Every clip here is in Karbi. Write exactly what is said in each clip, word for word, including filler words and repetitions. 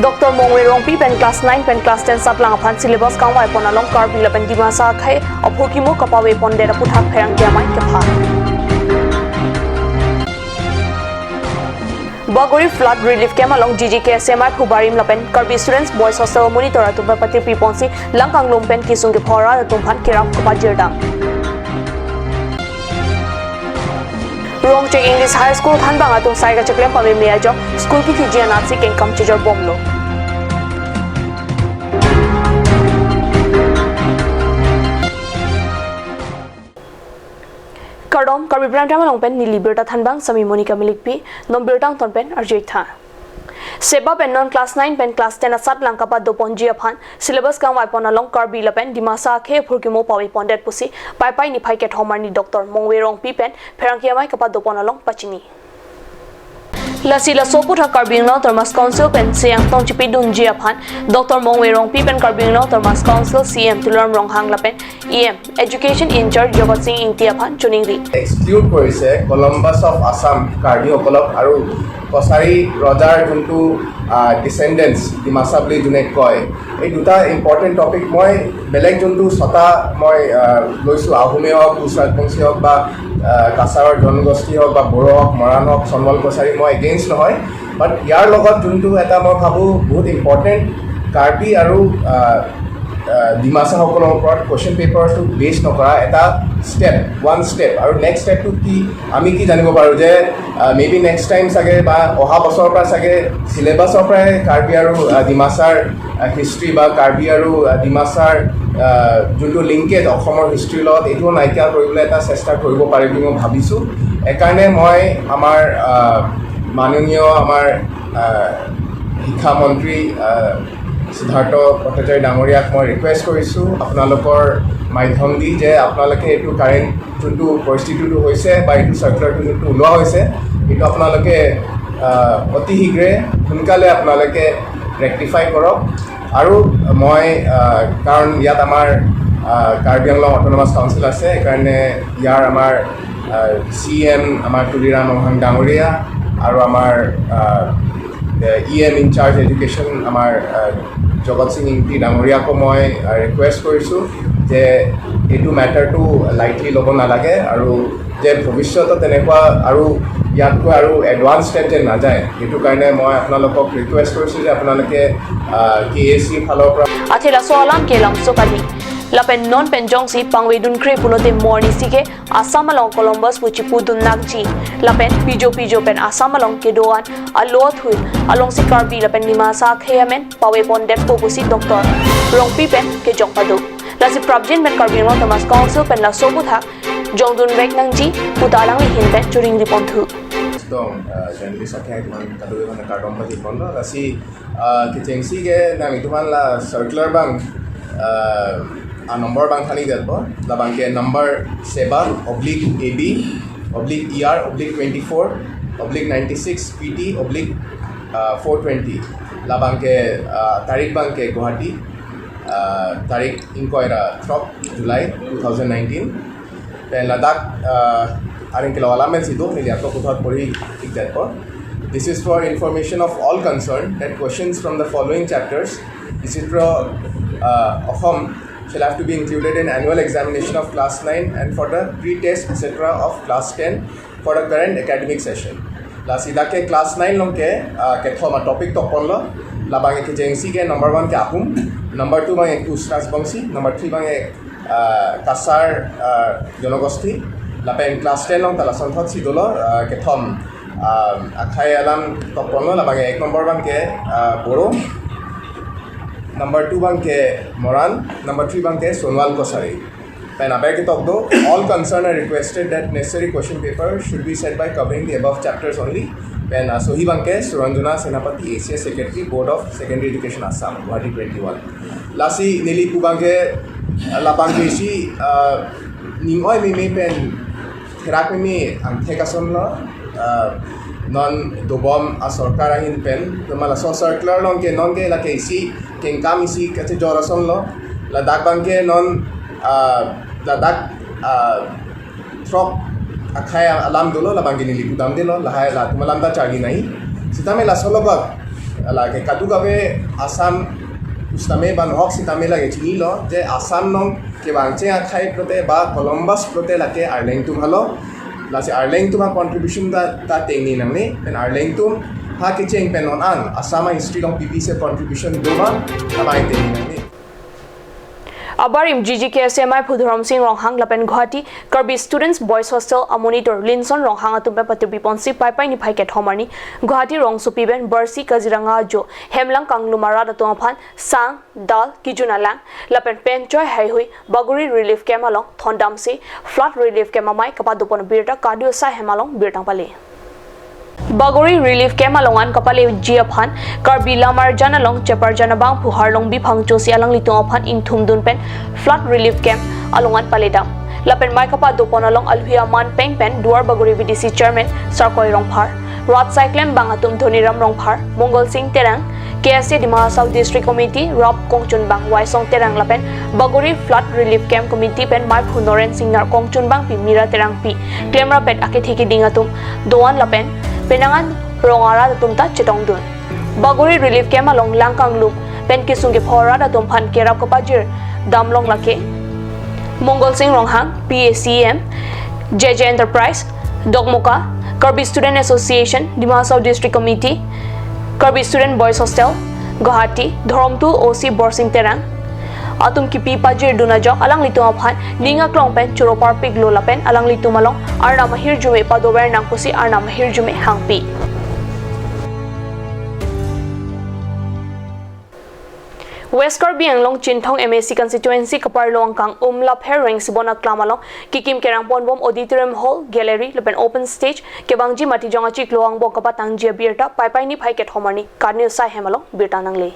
Doctor Mongve Rongpi pen class nine pen class ten satlang aphan syllabus kangvai pon along Karbi lapen Dimasa akhei aphurkimo kapave pondet aputhak pherangke amei kepha. Bagori flood relief camp along G G K S M I phubarim lapen Karbi Students Boys Hostel monitor atum pen patirpi ponsi lang kanglum pen kisung kephora atum aphan kerap kapajirdam. Rongcheng English High School thanbang atum sai kacheklem pameme ajok school kithiji anatsi kengkam chejor bomlo. Kardom, Karbi Prime Time along pen neli birta thanbang Sami Monica Milikpi, non birta angton pen arju-ik tha. Seba pen non class nine pen class ten asatlang kapado ponji aphan syllabus kangvai pon along Karbi lapen Dimasa akhei aphurkimo pave pondet pusi Paipai niphai kethom arni Doctor Mongve Rongpi pen pherangke amei kapado pon along pachini. Lasi laso aputhak Karbi Anglong Autonomous Council pen seyang tong chipidunji aphan Doctor Mongve Rongpi pen Karbi Anglong Autonomous Council C E M Tuliram Ronghang lapen E M Education in-charge Jagat Singh Ingti aphan choningri. Exclude কৰিছে Columbus of Assam কাৰ্বিসকলক আৰু কছাৰী ৰজাৰ যোনটো ডিচেণ্ডেণ্টছ ডিমাচা বুলি যোনে কয়। এই দুটা ইম্পৰ্টেণ্ট টপিক মই বেলেগ যোনটো ছটা মই আহ, লৈছোঁ, আহোমেই হওক, কোচ ৰাজবংশী হওক বা আহ, কাছাৰৰ জনগোষ্ঠী হওক বা বড়ো হওক, মৰাণ হওক, চনোৱাল কছাৰী, মই এগেইনষ্ট নহয়। বাট ইয়াৰ লগত যোনটো এটা মই ভাবোঁ বহুত ইম্পৰ্টেণ্ট কাৰ্বি আৰু আহ, আহ, ডিমাচাসকলৰ ওপৰত কুৱেশ্যন পেপাৰটো বেছ নকৰা এটা ষ্টেপ, ওৱান ষ্টেপ। আৰু নেক্সট ষ্টেপটো কি, আমি কি জানিব পাৰোঁ যে মেবি নেক্সট টাইম চাগে বা অহা বছৰৰ পৰা চাগে চিলেবাছৰ পৰাই কাৰ্বি আৰু আহ, ডিমাচাৰ হিষ্ট্ৰী বা কাৰ্বি আৰু আহ, ডিমাচাৰ আহ, যোনটো লিংকেজ অসমৰ হিষ্ট্ৰীৰ লগত, এইটো নাইকিয়া কৰিবলৈ এটা চেষ্টা কৰিব পাৰে বুলি মই ভাবিছোঁ। সেইকাৰণে মই আমাৰ আহ, মাননীয় আমাৰ আহ, শিক্ষামন্ত্ৰী আহ, সিদ্ধাৰ্থ ভট্টাচাৰ্য ডাঙৰীয়াক মই ৰিকুৱেষ্ট কৰিছোঁ আপোনালোকৰ মাধ্যম দি যে আপোনালোকে এইটো কাৰেণ্ট যোনটো পৰিস্থিতিটো হৈছে বা এইটো চাৰ্কুলাৰটো যোনটো ওলোৱা হৈছে, এইটো আপোনালোকে আহ, অতি শীঘ্ৰে সোনকালে আপোনালোকে ৰেক্টিফাই কৰক। আৰু মই আহ, কাৰণ ইয়াত আমাৰ আহ, কাৰ্বি আংলং অট'নমাছ কাউন্সিল আছে, সেইকাৰণে ইয়াৰ আমাৰ চি এম আমাৰ তুলিৰাম ৰংহাং ডাঙৰীয়া আৰু আমাৰ ই এম ইনচাৰ্জ এডুকেশ্যন আমাৰ আহ, জগত সিং ইংতি ডাঙৰীয়াকো মই ৰিকুৱেষ্ট কৰিছোঁ যে এইটো মেটাৰটো লাইটলি ল'ব নালাগে আৰু যে ভৱিষ্যতে তেনেকুৱা আৰু ইয়াতকৈ আৰু এডভান্স ষ্টেপ যেন নাযায়, সেইটো কাৰণে মই আপোনালোকক ৰিকুৱেষ্ট কৰিছোঁ যে আপোনালোকে কে এ চি ফালৰ পৰা Athe laso alam ke lamso kali. Lapen non pen jongsi pangvedun kre pulote mo arnisi ke Assam along Columbus pu chipudun nakji. Lapen pijo pijo pen Assam along kedo-an alo athui alongsi Karbi lapen Dimasa akhei amen pave pondetpo pusi Doctor Rongpi pen kejong pado. Lasi prapjin pen Karbi Anglong Autonomous Council pen laso aputhak jongdunvek nangji puta alangli ahin pen churingri ponthu. Dong, uh, journalist akhei atum kadokave aphan kardom pajir ponlo, lasi uh, kechengsi ke nanglitum aphan la circular abang uh, a number abang thanji detpo, labang ke number seven oblique A B oblique E R oblique twenty-four oblique ninety-six P T oblique uh, four twenty, labang ke uh, tarik abang ke Guwahati, uh, tarik ingkoi ra throk July two thousand nineteen. Pen ladak uh, aring kelo alam si do, neli ako puthot pori ik detpo. This is for information of all concerned that questions from the following chapters, et cetera uh, Assam shall have to be included in annual examination of class nine and for the pre-test et cetera of class ten for the current academic session. Lasi dak ke class nine along ke uh, kethom a topic tokponlo, labang ke kechengsi ke number one ke Ahom, number two abang ke Koch Rajbongsi, number three abang ke uh, Kasar uh, জনগোষ্ঠী, lapen class ten along ta lasonthotsi dolo uh, kethom uh, akhei alam tokponlo, labang ke ek number abang ke uh, Boro, number two abang ke Moran, number three abang ke Sonwal Kosari. Pen aber ketok do, all concerned are requested that necessary question paper should be sent by covering the above chapters only. Pen uh, sohi abang ke Suranjana Senapati, A C S Secretary, Board of Secondary Education, Assam, Guwahati twenty-one. Lasi neli pu abang ke uh, labang ke isi uh, ning-oi meme pen therak meme angthek asonlo, uh, non dobom a sorkar ahin pen, to ma laso circular along ke non ke lake isi kengkam isi kachejor asonlo, ladak abang ke non uh, ladak uh, throk akhei alam dolo, labang ke neli pudamdelo, lahai latum alam ta charli nangji. Sitame laso along Lake kadokave Assam pusitame ba nohok sitame lake chinilo je Assam along kevangcheng akhei pulote ba Columbus pulote lake arleng atum helo. Lasi arleng atum a-contribution ta, ta tengne nangne, pen arleng atum ha kecheng pen non an Assam a-history along P P C contribution do ma, labang tengne nangne. Abarim G G K S A maiphu Dhorom Sing Ronghang lapen Guwahati Karbi Students Boys Hostel a-monitor Linson Ronghang atum pen patirpi ponsi Paipai niphai kethom arni Guwahati rongsopi pen Borsi Kaziranga ajo hemlang kanglum arat atum aphan sang, dal, kejun alang lapen pen choi haihui Bagori Relief Camp along thondamsi flood relief camp amei kapadopon abirta Karbi Asai Hem along birta pale. Bagori Relief Camp along an kapaleji aphan Karbi Lamarjan along cheparjan abangphu Harlongbi Phangchosi alanglitum aphan ingthumdun pen flood relief camp along an paledam. Lapen mei kapadopon along alhui aman peng pen Duar Bagori V D C Chairman Sarkoi Rongphar, rat saiklem bang atum Dhoniram Rongphar, Mongol Sing Terang, K S A Dima Hasao District Committee rap kongchunbang Waisong Terang lapen Bagori Flood Relief Camp Committee pen maiphu Noren Singnar, kongchunbangpi Mira Terangpi, klemrap pen akethe keding atum do-an lapen penang an rong arat atum ta chetongdun. Bagori Relief Camp along lang kanglum pen kesung kepho arat atum aphan kerap kapajir damlong lake Mongol Sing Ronghang, P A C M, J J Enterprise, Dokmoka, Karbi Student Association, Dima Hasao District Committee, Karbi Student Boys Hostel, Guwahati, Dhoromtul O C Borsing Terang atum kipi pajirdun ajok alanglitum aphan ning aklong pen choro parpiklo lapen alanglitum along Arnam ahirjume padover nang pusi Arnam ahirjume hangpi. West Karbi Anglong Chinthong M A C constituency kaparlo angkang Umlapher Rengsibon aklam along kikim kerang ponbom auditorium hall, gallery lapen open stage kevangji Matijong achiklo angbong kapatangji abirta Paipai niphai kethom arni Karbi Asai Hem along birta nangle.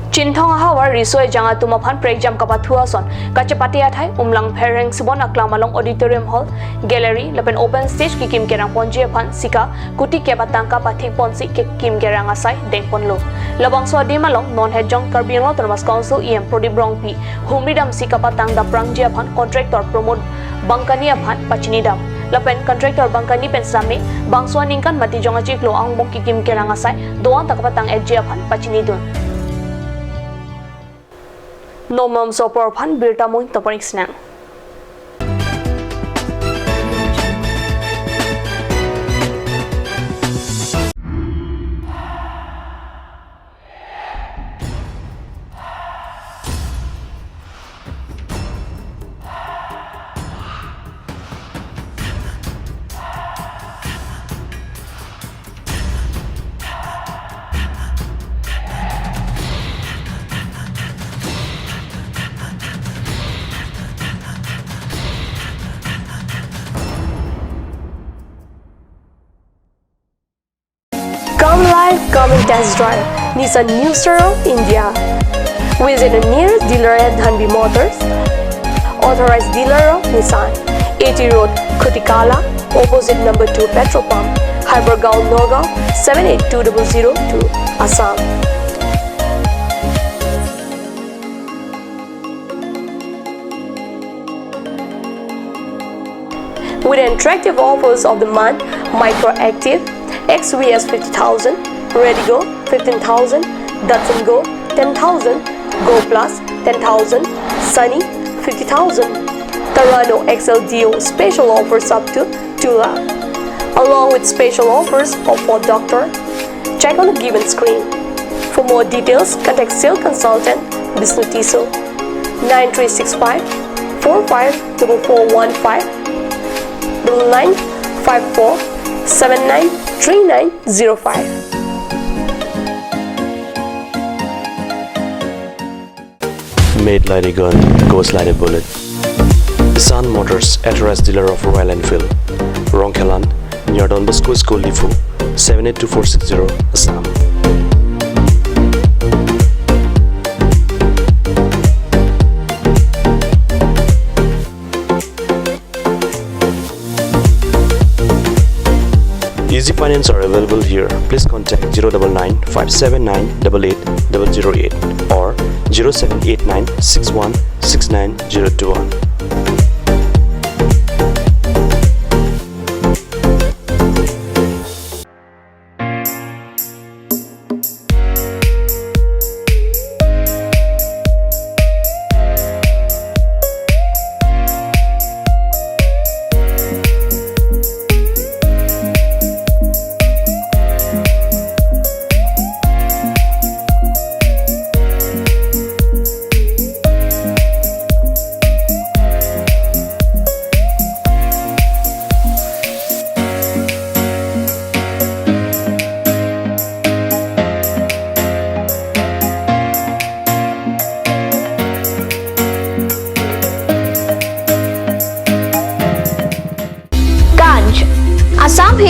Chinthong ahavar riso ejang atum aphan prekjam kapathu ason kachepate athai Umlapher Rengsibon aklam along auditorium hall, gallery lapen open stage kikim kerang ponji aphan sika kuti kep atangka pathik ponsi kekim kerang asai dengponlo. Labangso adim along non het jong Karbi Anglong Autonomous Council E M Prodip Rongpi humri damsi kapatang daprangji aphan contractor Pramod Bangkani aphan pachinidam. Lapen contractor Bangkani pen same bangso aningkan Matijong achiklo angbong kikim kerang asai do-an ta kapatang-etji aphan pachinidun. Non malomso apor aphan birta moin taponik sinang. Come live, come and test drive Nissan New Star of India. Visit a nearest dealer at Dhanvi Motors, authorized dealer of Nissan, A T Road, Khutikala, opposite number two petrol pump, Hypergaon, Nagaon, seven eight two double zero two, Assam. With attractive offers of the month, Micra Active, X V S fifty thousand, Redigo fifteen thousand, Datsun Go ten thousand, Go Plus ten thousand, Sunny fifty thousand, Terrano X L D O special offers up to two lakh, along with special offers of Ford Doctor. Check on the given screen. For more details, contact sales consultant Bishnu Tisso, nine three six five four five double four one five, double nine five four seven nine three nine zero five. Made like a gun, goes like a bullet. Sun Motors, authorized dealer of Royal Enfield, Rongkhelan, near Don Bosco School, Diphu, seven eight two four six zero, Assam. Easy finance are available here. Please contact zero double nine five seven nine double eight double zero eight or zero seven eight nine six one six nine zero two one.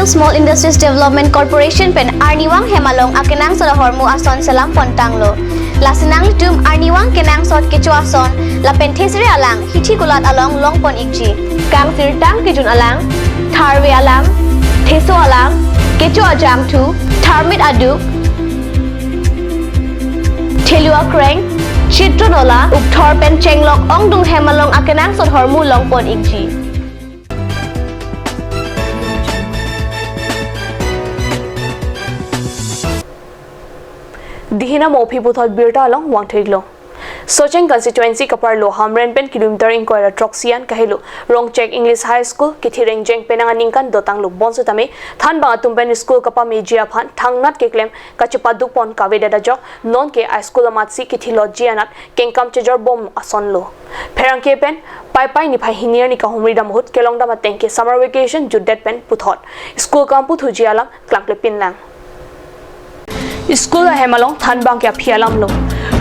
Small Industries Development Corporation pen arnivang hem along akenangsot ahormu ason selam pon tanglo. Lasi nanglitum arnivang kenangsot kecho ason lapen thesere alang hithi kulat along long pon ikji. Kangsirtang kejun alang, tharve alang, theso alang, kecho ajangthu, tharmit aduk, thelu akreng, chitron ola, ukthor pen chenglok ongdung hem along akenangsot ahormu long pon ikji. Dihina mo aphi puthot birta along vangthuiklo. Socheng constituency kaparlo Hamren pen kilometer ingkoi ra throksi an kahelo Rongchek English High School kithi rengjeng penang aningkan dotanglo, bonsitame thanbang atum pen school kapameji aphan thangnat keklem kachepaduk pon kavedet ajok nonke a school amatsi kithi lotji anat kengkam chejor bom asonlo. Pherangke pen Paipai niphai hini arni kahumri dam ahut kelongdam ateng ke summer vacation jutdet pen puthot school kamputhuji alam klangklepin lang. School ahem along thanbang ke aphi alamlo.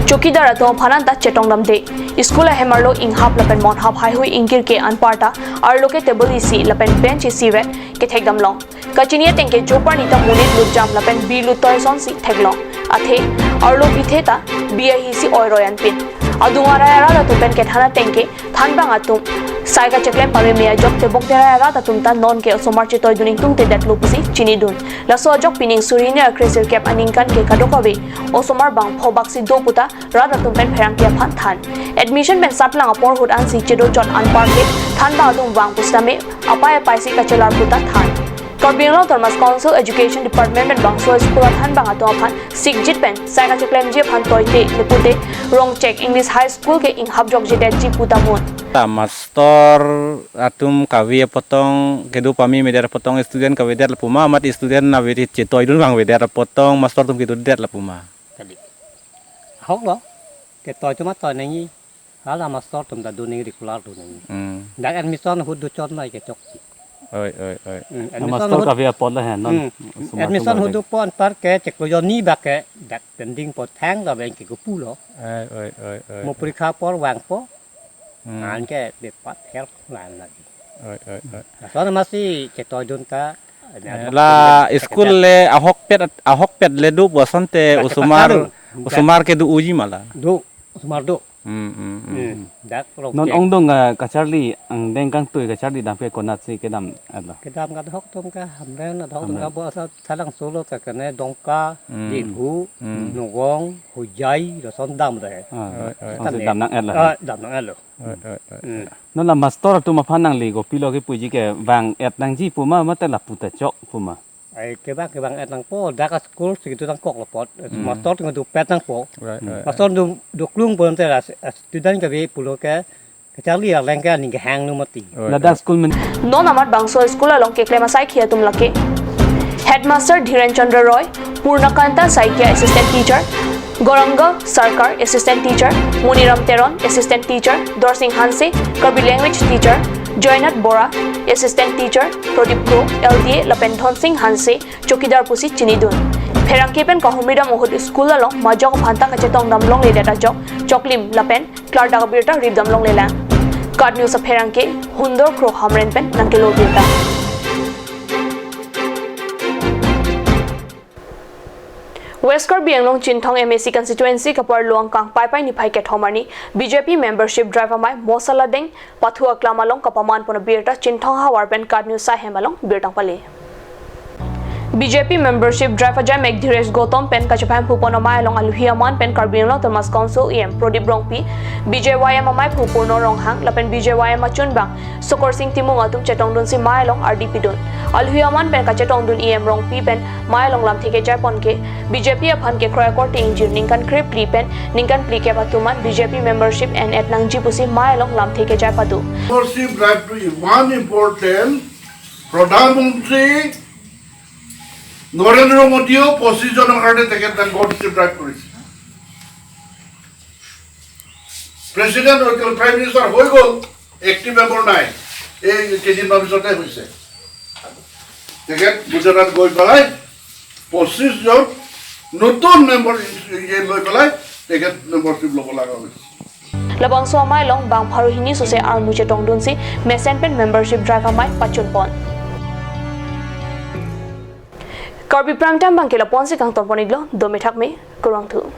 Chowkidar atum aphan anta chetongdamde. School ahem arlo inghap lapen monhap haihui ingkir ke anparta arlo ke table isi lapen bench isivet kethekdamlong. Kachini ateng ke joparni ta monit lutjam lapen bi luttoi asonsi theklong. Athe arlo bithe ta bi ahisi oiroi anpin. Adung arai arat atum pen kethan ateng ke thanbang atum sai kacheklem pameme ajok tebok terai arat atum ta nonke osomar chetoidun ingtungtedetlo pusi chinidun. Laso ajok pining suri hini ra kre sirkep aningkan ke kadokave osomar bang pho baksi do puta rat atum pen pherangke aphan than. Admission pen satlang apor ahut ansi chedochot anpar ke thanbang atum vang pusitame apai apaisi kachelar puta than. Karbi Anglong Autonomous Council Education Department pen bangso school athanbang atum aphan sikjit pen sai kacheklemji aphan toite le pute Rongchek English High School ke inghap jokjedetji pu damnon. Ta master atum kave apotong kedo pameme det apotong student kavedet lapuma, amat student nave chetoidun vangvedet apotong master atum kedodet lapuma. Kali. Ahoklo. Ketoi atum atoi nangji. Hala master atum ta do nangji, regular do nangji. Hmm. Dak admission ahut dochot mai kechokche. Oi, oi, oi. Hmm, admission master ahut kave apot lahen non. Hmm. Osomar admission atum ahut dopo anpar ke chiklo jonni bak ke dak pending po thang ta beng ke kopulo. Oi, oi, oi, oi. Mo porikha apor vangpo. Hmm. Anke bepat help lan lagi. Oi, oi, oi. Lason amatsi chetoidun ta. Eh, la school le ahokpet, ahokpet le do pu asonte. Osomar, osomar kedo-uji ma la? Do, osomar do. Hmm, hmm, hmm. Hmm. Dak rok non ongdung, eh, kacharli angdeng kangtui kacharli damke konatsi kedam alo? Kedam kadokave atum ke Hamren, adokave atum ke Hamren. Bo asa thalang solo ke kene Dongka, hmm, Diphu, hmm, Nogong, Hojai, lason damre. Ah, oi, oi. Lason damnang-etlo. Ah, damnang-etlo. Oi, oi, oi. Hmm. Non la master atum aphan nangli kopilo kipuji ke vang-et nangji puma mate lapu ta chok puma? Ai kevang kevang-et nangpo, dak a school si kedo nangkoklo apot. Hmm. Master atum dopet nangpo. Right, right, right. Master do, doklung pon te la student kave pulo ke kacharli arleng ke aning kehang nu mati. Right, right. Ladak school men. Non amat bangso school along keklem asaikhi atum lake Headmaster Dhiren Chandra Roy, Purnakanta Saikia Assistant Teacher, Goranga Sarkar Assistant Teacher, Muniram Teron Assistant Teacher, Dorsing Hanse Karbi Language Teacher, Joynath Bora Assistant Teacher, Pradip Kro L T A lapen Dhonsing Hanse chowkidar pusi chinidun. Pherangke pen kahumri dam ahut school along majok aphanta kachetongdam longledet ajok choklim lapen klardak abirta ripdam longlelang. KAT News apherangke Hundor Kro Hamren pen nangkelo birta. West Karbi Anglong Chinthong M A C constituency kaparlo angkang Paipai niphai kethom arni B J P membership drive amei Mosaladeng Pathu aklam along kapaman pon abirta Chinthong havar pen KAT News ahem along birta pale. B J P membership drive ajai mek Dhiresh Gautam pen kachepahemphu pon amei along alohi aman pen Karbi Anglong Autonomous Council E M Pradip Rongpi, B J Y M amei phu Purno Ronghang lapen B J Y M achunbang Sokor Sing Timung atum chetongdunsi mei along ardi pidun. Alohi aman pen kachetongdun E M Rongpi pen mei along lamthe kejai pon ke B J P aphan kekroi akorte ingjir ningkan krephli pen ningkan phlikep atum an B J P membership en-et nangji pusi mei along lamthe kejai pado. Membership drive to ইমান ইম্পৰ্টেণ্ট, প্ৰধানমন্ত্ৰী নৰেন্দ্ৰ মোদীয়েও পঁচিছ জনৰ কাৰণে তেখেত membership drive কৰিছে। প্ৰেচিডেণ্ট হৈ গ'ল, prime minister হৈ গ'ল, active member নাই, এই কেইদিনমান পিছতে হৈছে। তেখেত গুজৰাট গৈ পেলাই পঁচিছ জন নতুন মেম্বাৰ ইয়ে লৈ পেলাই তেখেত মেম্বাৰশ্বিপ ল'ব লগা হৈছে। Labangso amei along bang pharo hini sose armu chetongdunsi mesen pen membership drive amei pachun pon. Karbi Prime Time abangke lapu-ansi kangton pon-iklo, dome thakme, kurvangthu.